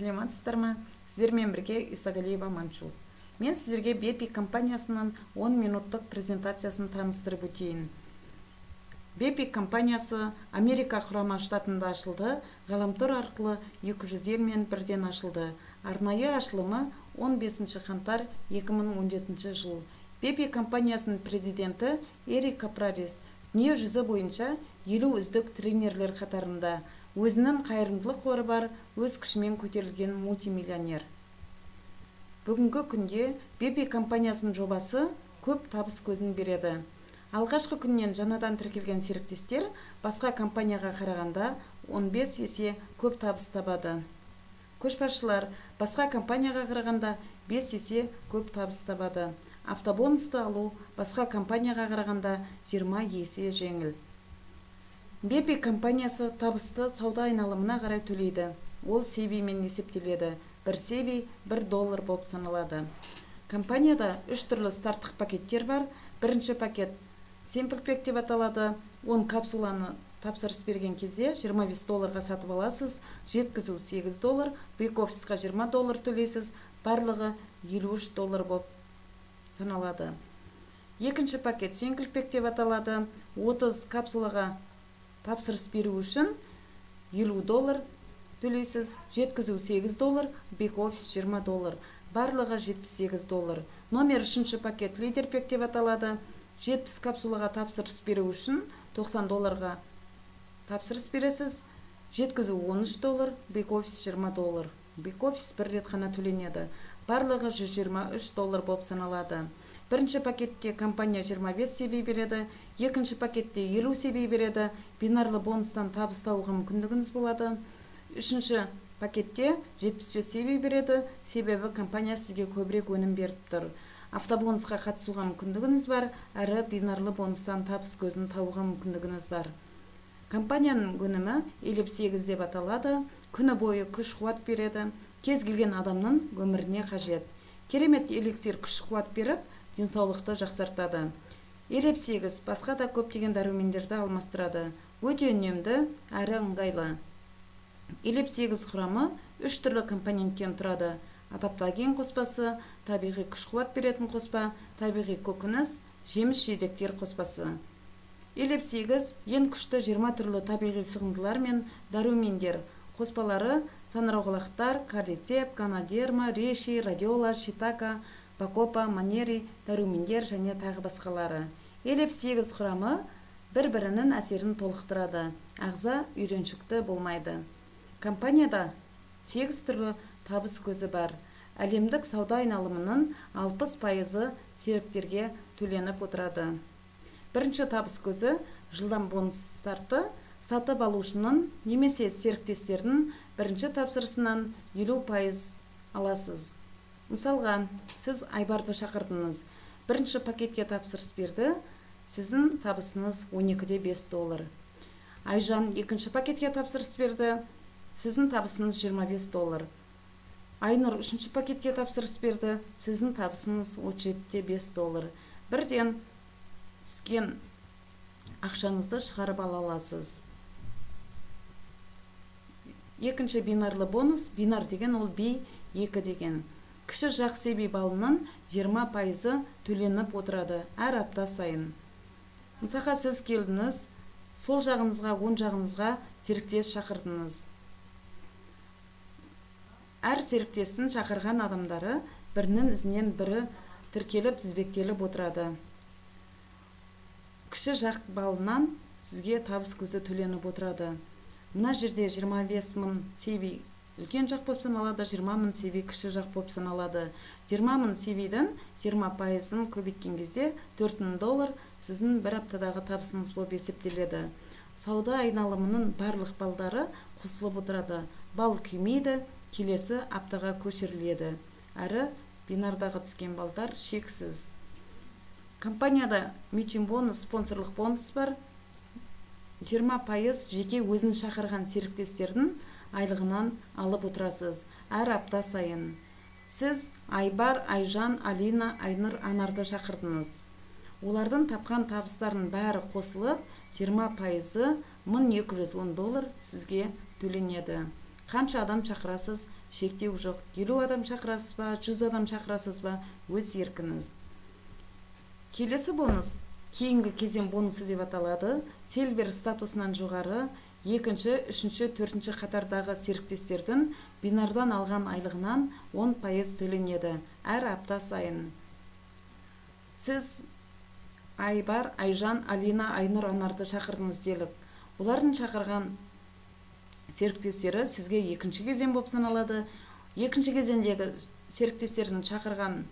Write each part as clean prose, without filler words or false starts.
Саламатсыздар ма? Сіздермен бірге Исагалиева Манчу. Мен сіздерге Бепи компаниясының 10 минуттық презентациясын таныстырып өтейін. Бепи компаниясы Америка Құрама Штатында ашылды, ғаламтор арқылы 200 елмен бірден ашылды. Арнайы ашылымы 15 қаңтар 2017 жыл. Бепи компаниясының президенті Эрик Капрарис дүние жүзі бойынша 50 үздік тренерлер қатарында. Өзінің қайырымдылық қоры бар, өз күшімен көтерілген мультимиллионер. Бүгінгі күнде Бепи компаниясының жобасы көп табыс көзін береді. Алғашқы күннен жаңадан тіркелген серіктестер басқа компанияға қарағанда 15 есе көп табыс табады. Көшбасшылар басқа компанияға қарағанда 5 есе көп табыс табады. Автобонусты алу басқа компанияға қарағанда 20 есе жеңіл. Бепи компаниясы табысты сауда айналымына қарай төлейді. Ол CV-мен есептеледі. Бір CV 1 доллар болып саналады. Компанияда үш түрлі старттық пакеттер бар. Бірінші пакет Simple Pack деп аталады. 10 капсуланы тапсырыс берген кезде 25 долларға сатып аласыз. Жеткізу 8 доллар, бэк-офисқа 20 доллар төлейсіз. Барлығы 53 доллар болып саналады. Екінші пакет Single Pack деп аталады. 30 капсулаға тапсырыс беру үшін 50 доллар төлейсіз. Жеткізу 8 доллар, бэк-офис 20 доллар. Барлығы 78 доллар. Номер үшінші пакет Leader Pack деп аталады. 70 капсулаға тапсырыс беру үшін 90 долларға тапсырыс бересіз. Жеткізу 13 доллар, бэк-офис 20 доллар. Бэк-офис бір рет қана төленеді. Барлығы 123 доллар болып саналады. Бірінші пакетте компания 25 CV береді, екінші пакетте 50 CV береді, бинарлы бонустан табыс табуға мүмкіндігіңіз болады. Үшінші пакетте 75 CV береді, себебі компания сізге көбірек өнім беріп тұр. Автобонусқа қатысуға мүмкіндігіңіз бар, әрі бинарлы бонустан табыс көзін табуға мүмкіндігіңіз бар. Компанияның өнімі Елеп 8 деп аталады, күні бойы күш қуат береді, кез келген адамның өміріне қажет. Керемет эликсир күш қуат беріп, денсаулықты жақсартады. Елеп 8 басқа да көптеген дәрумендерді алмастырады. Өте үнемді әрі ыңғайлы. Елеп 8 құрамы үш түрлі компоненттен тұрады. Адаптоген қоспасы, табиғи күш қуат беретін қоспа, табиғи көкөніс, жеміс жидектер қоспасы. Елеп 8 ең күшті 20 түрлі табиғи сығындылар мен дәрумендер қоспалары: саңырауқұлақтар, кордицеп, ганодерма, реши, радиола, шитака, бакопа, манери, дәрумендер және тағы басқалары. Елеп 8 құрамы бір-бірінің әсерін толықтырады. Ағза үйреншікті болмайды. Компанияда 8 түрлі табыс көзі бар. Әлемдік сауда айналымының 60% серіктерге төленіп отырады. Бірінші табыс көзі жылдам бонус старты. Сатып алушының немесе серіктестердің бірінші тапсырысынан 50% аласыз. Мысалға, сіз Айбарды шақырдыңыз. Бірінші пакетке тапсырыс берді, сіздің табысыңыз 12,5 доллар. Айжан екінші пакетке тапсырыс берді, сіздің табысыңыз 25 доллар. Айнұр үшінші пакетке тапсырыс берді, сіздің табысыңыз 37,5 доллар. Бірден түскен ақшаңызды шығарып ала аласыз. Екінші бинарлы бонус, бинар деген ол би 2 деген. Кіші жақ CV балының 20% төленіп отырады әр апта сайын. Мысалға, сіз келдіңіз, сол жағыңызға, оң жағыңызға серіктес шақырдыңыз. Әр серіктестің шақырған адамдары бірінің ізінен бірі тіркеліп, тізбектеліп отырады. Кіші жақ балынан сізге табыс көзі төленіп отырады. Мына жерде 25 мың CV үлкен жақ болып саналады, 20 мың CV кіші жақ болып саналады. 20 мың CV-дің 20%-ын көбейткен кезде 4000 доллар сіздің бір аптадағы табысыңыз болып есептеледі. Сауда айналымының барлық балдары қосылып отырады. Бал күймейді, келесі аптаға көшіріледі. Әрі бинардағы түскен балдар шексіз. Компанияда митинг бонус, спонсорлық бонус бар. 20% жеке өзін шақырған серіктестердің айлығынан алып отырасыз әр апта сайын. Сіз Айбар, Айжан, Алина, Айнұр, Анарды шақырдыңыз. Олардың тапқан табыстарының бәрі қосылып, 20% 1210 доллар сізге төленеді. Қанша адам шақырасыз, шектеу жоқ. 50 адам шақырасыз ба, 100 адам шақырасыз ба, өз еркіңіз. Келесі бонус кейінгі кезең бонусы деп аталады. Silver статусынан жоғары екінші, үшінші, төртінші қатардағы серіктестердің бинардан алған айлығынан 10% төленеді әр апта сайын. Сіз Айбар, Айжан, Алина, Айнұр, Анарды шақырдыңыз делік. Олардың шақырған серіктестері сізге екінші кезең болып саналады. Екінші кезеңдегі серіктестердің шақырған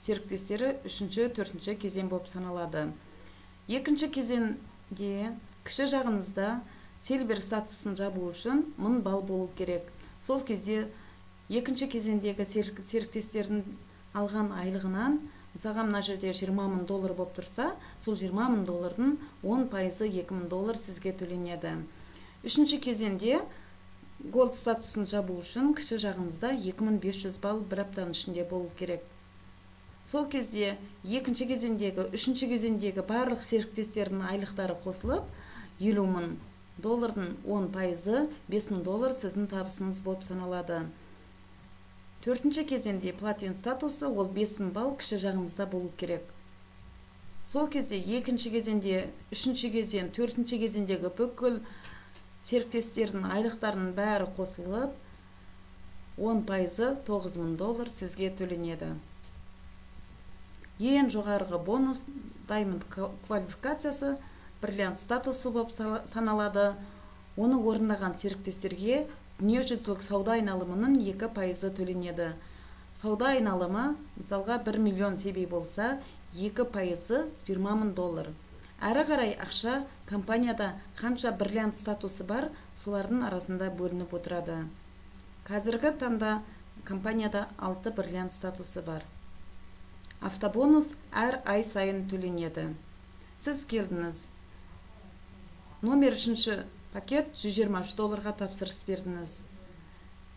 серіктестері үшінші, төртінші кезең болып саналады. Екінші кезеңде кіші жағыңызда Silver статусын жабу үшін 1000 балл болу керек. Сол кезде екінші кезеңдегі серіктестердің алған айлығынан, мысалға, мына жерде 20 мың доллар болып тұрса, сол 20 мың доллардың 10%-ы 2000 доллар сізге төленеді. Үшінші кезеңде Gold статусын жабу үшін кіші жағыңызда 2500 балл бір аптаның ішінде болу керек. Сол кезде екінші кезеңдегі, үшінші кезеңдегі барлық серіктестердің айлықтары қосылып, 50 мың доллардың 10%-ы 5000 доллар сіздің табысыңыз болып саналады. Төртінші кезеңде платин статусы, ол 5000 балл кіші жағыңызда болу керек. Сол кезде екінші кезеңде, үшінші кезең, төртінші кезеңдегі бүкіл серіктестердің айлықтарының бәрі қосылып, 10%-ы 9000 доллар сізге төленеді. Ең жоғарғы бонус Diamond квалификациясы, бриллиант статусы болып саналады. Оны орындаған серіктестерге дүниежүзілік сауда айналымының 2% төленеді. Сауда айналымы, мысалға, 1 миллион себей болса, 2%-ы 20 мың доллар. Әрі қарай ақша компанияда қанша бриллиант статусы бар, солардың арасында бөлініп отырады. Қазіргі таңда компанияда 6 бриллиант статусы бар. Автобонус әр ай сайын төленеді. Сіз келдіңіз. Номер үшінші пакет 123 долларға тапсырыс бердіңіз.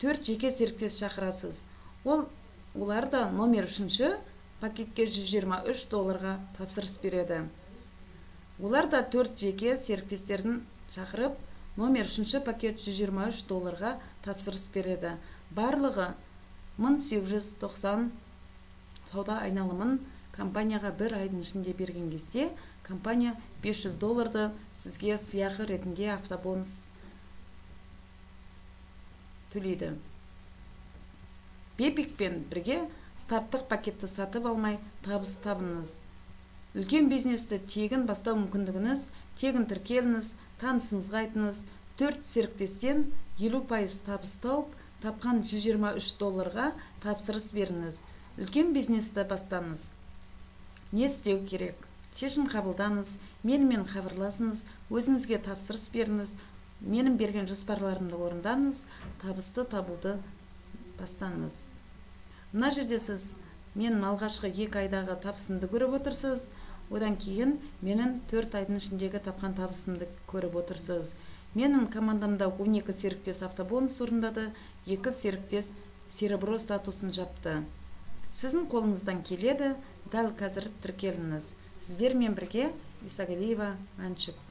Төрт жеке серіктес шақырасыз. Олар да номер үшінші пакетке 123 долларға тапсырыс береді. Олар да төрт жеке серіктестерін шақырып, номер үшінші пакет 123 долларға тапсырыс береді. Барлығы 1890 сауда айналымын компанияға бір айдың ішінде берген кезде, компания 500 долларды сізге сыйақы ретінде автобонус төлейді. Бепикпен бірге старттық пакетті сатып алмай табыс табыңыз. Үлкен бизнесті тегін бастау мүмкіндігіңіз, тегін тіркеліңіз, танысыңызға айтыңыз. Төрт серіктестен 50% табыс тауып, тапқан 123 долларға тапсырыс беріңіз. Үлкен бизнесті бастаңыз. Не істеу керек? Шешім қабылдаңыз, менімен хабарласыңыз, өзіңізге тапсырыс беріңіз, менің берген жоспарларымды орындаңыз, табысты табуды бастаңыз. Мына жерде сіз менің алғашқы 2 айдағы табысымды көріп отырсыз, одан кейін менің 4 айдың ішіндегі тапқан табысымды көріп отырсыз. Менің командамда 12 серіктес автобонус орындады, 2 серіктес серебро статусын жапты. Сіздің қолыңыздан келеді, дәл қазір тіркеліңіз. Сіздермен бірге Исагалиева Мәншүк.